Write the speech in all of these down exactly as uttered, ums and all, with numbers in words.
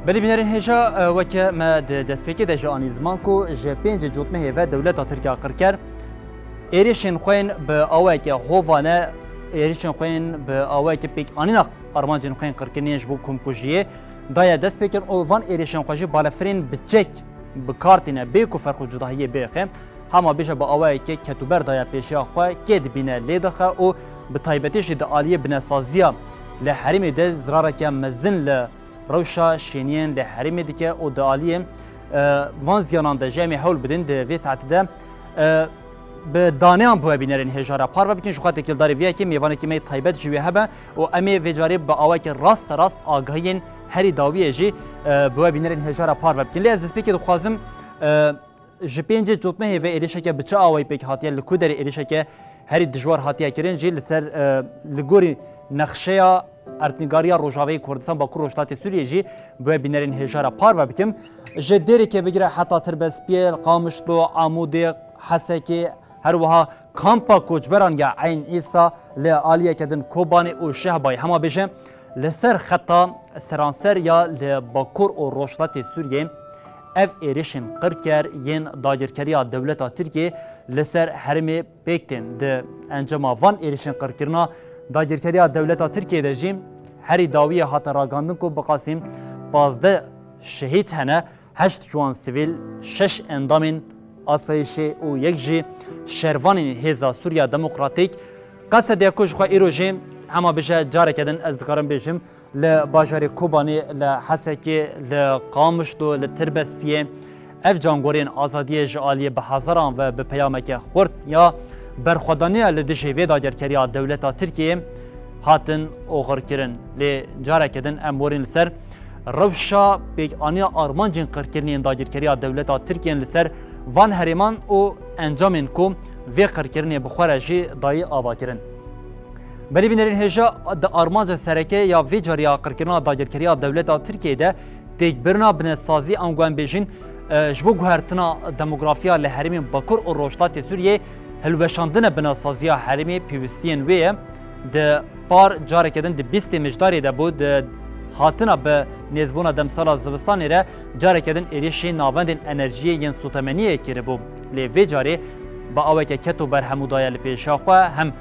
Belê bînerên hêja, e, weke me di destpêkê de jî anî ziman ku ji pêncê Cotmehê ve dewleta Tirk ya qirker êrişên xwe yên bi awayeke hovane, êrişên xwe yên bi awayeke pêkanîna armancên xwe yên qirkirinê ji bo komkujiyê daye destpêkirin û van êrişên xwe jî balefirên bi çek bi kar tîne bê ku ferq û cudahiyê bêxe. Hema bêje bi awayeke ketûber daye pêşiya xwe, kê dibîne lê dixe û bi taybetî jî di aliyê binesaziya li herêmê de zirareke mezin li rewşa şêniyên li herêmê dike û di aliyê, e, van ziyanan de jî em ê hewl bidin di vê saetê de, e, bi daneyan bi we bînerên hêja re parve bikin. Ji xwe têkildarî vê yekê mêvanekî me yê taybet jî wê hebe û em ê vê carê bi awayeke rasterast agahiyên herî dawiyê jî, e, bi we bînerên hêja re parve bikin. Lê ez destpêkê dixwazim, e, ji pêncê Cotmehê ve êrişeke bi çi awayî pêk hatiye, li ku derê êrişeke herî dijwar hatiye kirin jî li ser, e, li gorî nexşeya erdnîgariya Rojavayê Kurdistan, Bakur Rojhilatê Sûriyê jî bi we bînerên hêja re parve bikim. Ji Dêrikê bigire heta Tirbespiyê, Qamişlo, Amûdê, Hesekê, her wiha kampa koçberan ya Eyn Îsa li aliyeke din Kobanê û Şehbayê. Hema bêje li ser xeta seranser ya li Bakur û Rojhilatê Sûriyê ev êrişên qirker yên dagirkeriya dewleta Tirkiyê li ser herêmê pêk tên. Di encama van êrişên qirkirina dagirkeriya dewleta Tirkiyê de jî herî dawiyê hate ragihandin ku bi qasî pazdeh şehîd hene, heşt ji wan sivîl, şeş endamên asayişê û yek jî şervanên Hêza Sûriya Demokratîk. Qesed e ku ji xwe îro jî hema bije careke din ez dikarim bêjim, li bajarê Kobanê, li Hesekê, li Qamişlo, li Tirbespiyê ev cangorên azadiyê ji aliyê bi hezaran ve bi peyameke xurt ya berxwedaniya li dijî vê dagirkeriya dewleta Tirkiyê hatin oxirkirin. Lê careke din em werîn li ser rewşa pêkaniya armancên qirkirinên dagirkeriya dewleta Tirkiyê li ser van herêman û encamên ku vê qirkirinê bi xwe re jî dayî avakirin. Belê bînerên hêja, di armanca sereke ya vê carî ya qirkirina dagirkeriya dewleta Tirkiyeyê de têkbirina binesazî, ango em bêjin, e, ji bo guhertina demografiya li herêmên Bakur û Rojhilatê Sûriyê hilweşandine binesaziya herêmê pêwîstiyên wê ye. Di par careke din di bîstê Mijdarê de bû, di hatina bi nêzbûna demsala zivistanê re careke din êrişî navendên enerjiyê yên sotemeniyê kiribû. Lê vê carê bi aweke keto berhemû daye li pêşiya xwe, hem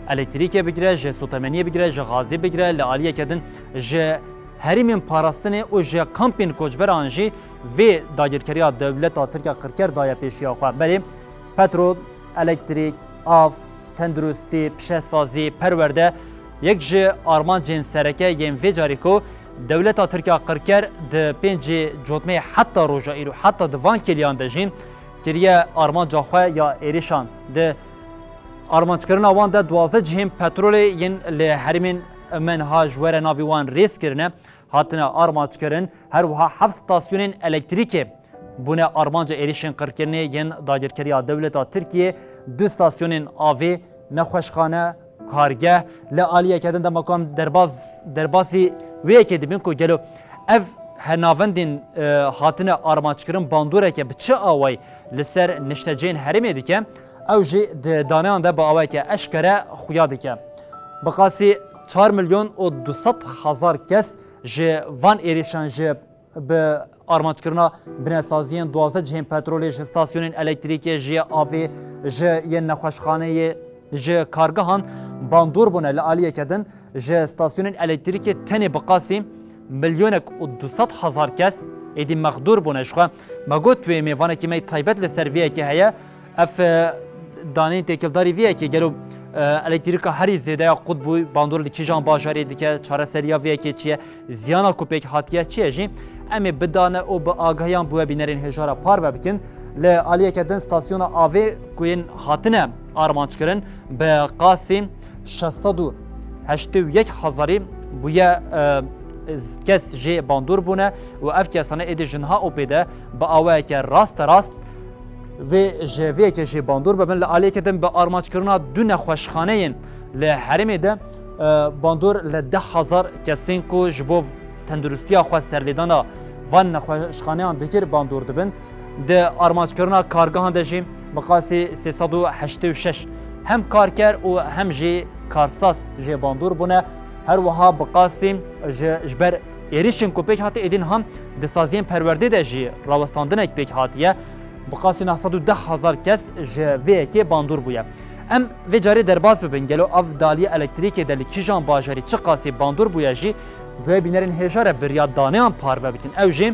elektrîkê bigire, ji sotemeniyê bigire, ji gazê bigire, li aliyeke din ji herêmên parastinê û ji kampên koçberan jî vê dagirkeriya dewleta Tirk ya qirker daye pêşiya xwe. Berê petrol, elektrîk, av, tenduristî, pişesazî, perwerde yek ji armancên sereke yên vê carî ku dewleta Tirk ya qirker di pêncê Cotmeyê heta roja îro, heta di van kêliyan de jî kiriye armanca xwe ya êrişan. Di armanckirina wan de duwazdeh cihên petrolê yên li herêmên MNH ji we re navê wan rêz kirine, hatine armanckirin. Her wiha heft stasyonên elektrîkê bûne armanca êrişên qirkirinê yên dagirkeriya dewleta Tirkiyê, du stasyonên avê, nexweşxane, kargeh. Li aliyeke din dema ku em derbas, derbasî wê yekê dibin ku gelo ev he navendên, e, hatine armanckirîn bandoreke bi çi awayî li ser niştecihên herêmê dike, ew jî di daneyan de bi awayeke eşkere xuya dike. Bi qasî çar milyon û du sed hezar kes ji van êrişan, ji bi armanckirina binesaziyên duwazdeh cihên petrolê, ji stasyonên elektrîkê, ji avê, ji yên nexweşxaneyê, ji kargehan bandor bûne. Li aliyeke din ji stasyonên elektrîkê tenê bi qasî milyonek û du sed hezar kes êdî mexdûr bûne. Ji xwe me got wê mêvanekî me taybet li ser vê yekê heye. Ev, e, daneyên têkildarî vê yekê gelo, e, elektrîka herî zêde ya qut bû, bandor li kîjan bajarê dike, çareseriya vê yekê çi ye, ziyana ku pêk hatiye çi ye jî, em ê bi dane û bi agahiyan bi we bînerên hêja re parve bikin. Li aliyeke din stasyona avê ku yên hatine armanc kirin bi qasî şeş sed û heştê û yek hezarî bûye, e, kes jê bandor bûne û ev kesane êdî ji niha û pê de bi awayeke rasterast vê ji vê yekê jê bandor bibin. Li aliyeke din bi armanckirina du nexweşxaneyên li herêmê de, e, bandor li deh hezar kesên ku ji bo tenduristiya xwe serlêdana van nexweşxaneyan dikir bandor dibin. Di armanckirina kargehan de jî bi qasî sê sed û heştê û şeş hem karker û hem jî karsaz jê bandor bûne. Her wiha bi qasî ji, ji ber Êrişên ku pêk hate êdî niha di saziyên perwerdê de jî rawestandinek pêk hatiye. Bi qasî neh sed û deh hezar kes ji vê yekê bandor bûye. Em vê carê derbas bibin, gelo ev di aliyê elektrîkê de li kîjan bajarî çiqasî bandor bûye jî, bi we bînerên hêja re bi riya daneyan parve bikin. Ew jî,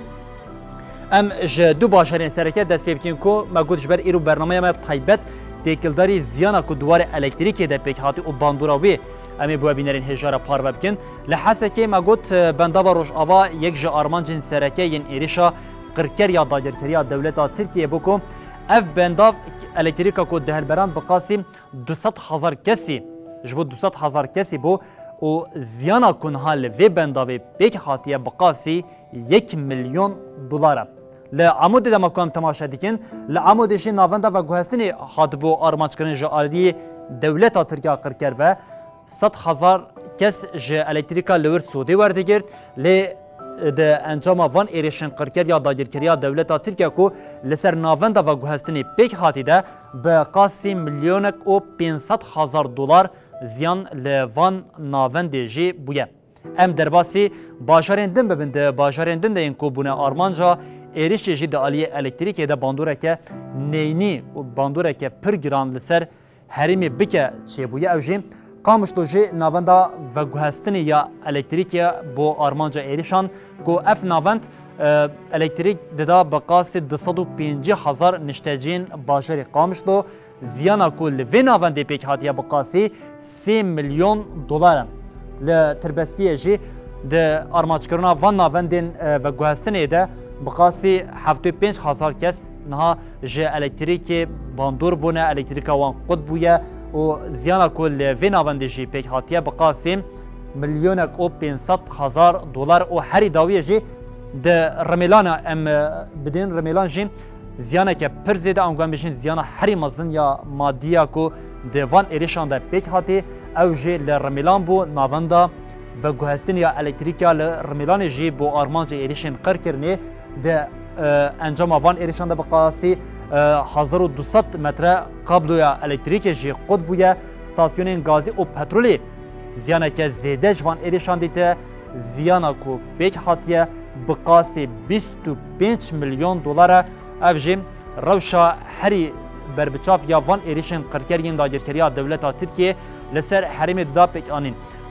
em ji du bajarên sereke dest pê bikin ku me got ji ber îro bernameya me taybet têkildarî ziyana ku di warê elektrîkê de pêk hatî û bandora wê em ê bi we bînerên hêja re parve bikin. Li Hesekê me got, e, bendava Rojava yek ji armancên sereke yên êrişa qirker ya dagirkeriya dewleta Tirkiyê bû ku ev bendav elektrîka ku di hilberand bi qasî du sed hezar kesî, ji bo du sed hezar kesî bû û ziyana ku niha li vê bendavê pêk hatiye bi qasî yek milyon dolar e. Li Amûdê de me ku em temaşe dikin, li Amûdê jî navenda veguhestinê hatibû armanckirin ji aliyê dewleta Tirkiya qirker ve. Sed hezar kes ji elektrîka li wir sûdê werdigirt, lê di encama van êrişên qirker ya dagirkeriya dewleta Tirkiye ku li ser navenda veguhestinê pêk hatî de bi qasî milyonek û pênc sed hezar dolar ziyan li van navendê jî bûye. Em derbasî bajarên din bibin, di bajarên din de yên ku bûne armanca êrişê jî di aliyê elektrîkê de bandoreke neyînî û bandoreke pir giran li ser herêmê bike çêbûye. Ew jî Qamişlo jî navenda veguhestinê ya elektrîkê bo armanca êrişan ku ev navend, e, elektrîk dida bi qasî du sed û pêncî hezar nişteciyên bajarê Qamişlo. Ziyana ku li vê navendê pêk hatiye bi qasî sê milyon dolar e. Li Tirbespiyê jî di armanckirina van navendên, e, veguhestinê de bi qasî heftê pênc hezar kes niha ji elektrîkê bandor bûne, elektrîka wan qut bûye û ziyana ku li vê navendê jî pêk hatiye bi qasî milyonek û pênc sed hezar dolar û herî dawiyê jî di Rimêlana em, e, bidin. Rimêlan jî ziyaneke pir zêde, ango em bêjin ziyana herî mezin ya madî ya ku di van êrişan de pêk hatî, ew jî li Rimêlan bû. Navenda veguhestinê ya elektrîk ya li Rimêlanê jî bo armanca êrişên qirkirinê di, e, encama van êrişan de bi qasî, e, hezar û du sed metre kabloya elektrîkê jî qut bûye. Stasyonên gazî û petrolê ziyaneke zêde ji van êrişan dîte. Ziyana ku pêk hatiye bi qasî bîst û pênc milyon dolar e. Ev jî rewşa herî berbiçav ya van êrişên qirker yên dagirkeriya dewleta Tirkiyê li ser herêmê dida pêkanîn.